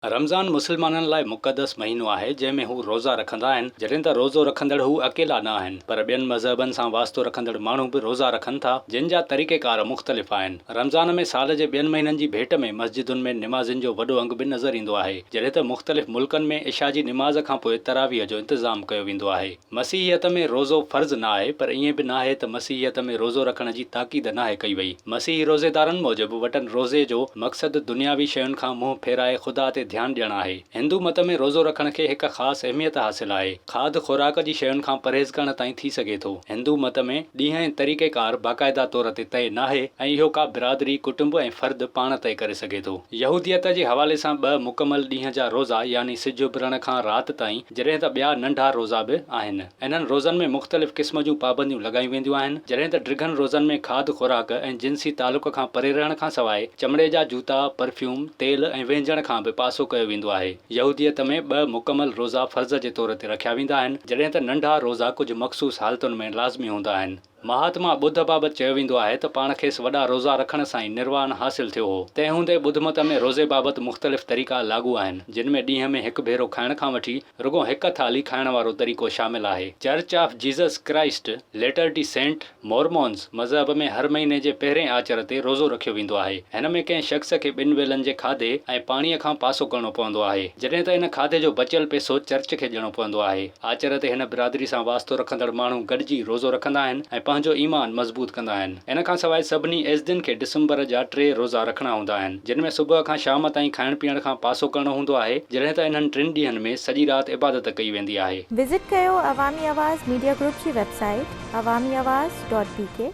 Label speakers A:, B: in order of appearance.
A: رمضان مسلمانن لاء مقدس مهينو آهي جنهن ۾ هو روزا رکندا آهن، جڏهن ته روزو رکندڙ هو اڪيلا نه آهن پر ٻين مذهبن سان واسطو رکندڙ ماڻهو به روزا رکن ٿا جن جا طريقيڪار مختلف آهن. رمضان ۾ سال جي ٻين مهينن جي ڀيٽ ۾ مسجدن ۾ نمازين جو وڏو انگ به نظر ايندو آهي جڏهن ته مختلف ملڪن ۾ عشاء جي نماز کانپوء تراويح جو انتظام ڪيو ويندو آهي. مسيحيت ۾ روزو فرض نه آهي پر ائين به ناهي ته مسيحيت ۾ روزو رکڻ جي تاڪيد ناهي ڪئي وئي. مسيحي روزيدارن موجب وٽن روزي جو مقصد دنياوي شين کان منهن ڦيرائي خدا تي ڌيان ڏيڻ آهي. هندو مت ۾ روزو رکڻ کي هڪ خاص اهميت حاصل آهي. کاڌ خوراڪ جي شين کان پرهيز ڪرڻ تائين ٿي سگهي ٿو. هندو مت ۾ ڏينهن ۽ طريقيڪار باقاعده طور تي طئي ناهي ۽ اهو ڪا برادري، ڪٽنب ۽ فرد پاڻ طئي ڪري سگهي ٿو. يهوديت جي حوالي سان ٻه مڪمل ڏينهن جا روزا يعني سج اڀرڻ کان رات تائين جڏهن ته ٻيا ننڍا روزا به آهن. انهن روزن ۾ مختلف قسم جون پابنديون لڳايون وينديون آهن، جڏهن ته ڊگهن روزن ۾ کاڌ خوراڪ ۽ جنسي تعلق کان پري رهڻ کان سواء چمڙي جا جوتا، پرفيوم، تيل ۽ وهنجڻ کان به پاسو ڪيو ويندو آهي. يهوديت ۾ ٻه مڪمل روزا فرض جي طور تي رکيا ويندا آهن، جڏهن ته ننڍا روزا ڪجهه مخصوص حالتن ۾ لازمي هوندا آهن. مهاتما ٻڌ بابت چيو ويندو آهي ته پاڻ کيس وڏا روزا رکڻ سان ئي نروان حاصل ٿيو هو. تنهن هوندي ٻڌمت ۾ روزي بابت مختلف طريقا لاڳو آهن، جن ۾ ڏينهن ۾ هڪ ڀيرو کائڻ کان وٺي رڳو هڪ ٿالهي کائڻ وارو طريقو شامل آهي. Church of Jesus Christ, Latter Day Saint, Mormons, مذهب ۾ هر مهيني جي پهرين آچر تي روزو رکيو ويندو آهي. هن ۾ ڪنهن شخص کي ٻن ويلن جي کاڌي ۽ پاڻيء کان پاسو ڪرڻو پوندو آهي، جڏهن ته ان کاڌي جو بچيل پئسو چرچ کي ڏيڻو پوندو آهي. آچر تي هن برادري سان واسطو رکندڙ ماڻهو گڏجي روزو رکندا آهن ۽ پنهنجو ايمان مضبوط ڪندا آهن. ان کان سواء سڀني ايزدين کي ڊسمبر جا ٽي روزا رکڻا هوندا آهن، جن ۾ صبح کان شام تائين کائڻ پيئڻ کان پاسو ڪرڻو هوندو آهي، جڏهن ته انهن ٽن ڏينهن ۾ سڄي رات عبادت ڪئي ويندي آهي.
B: وزٽ ڪيو عوامي آواز ميڊيا گروپ جي website Awami Awaz dot B K.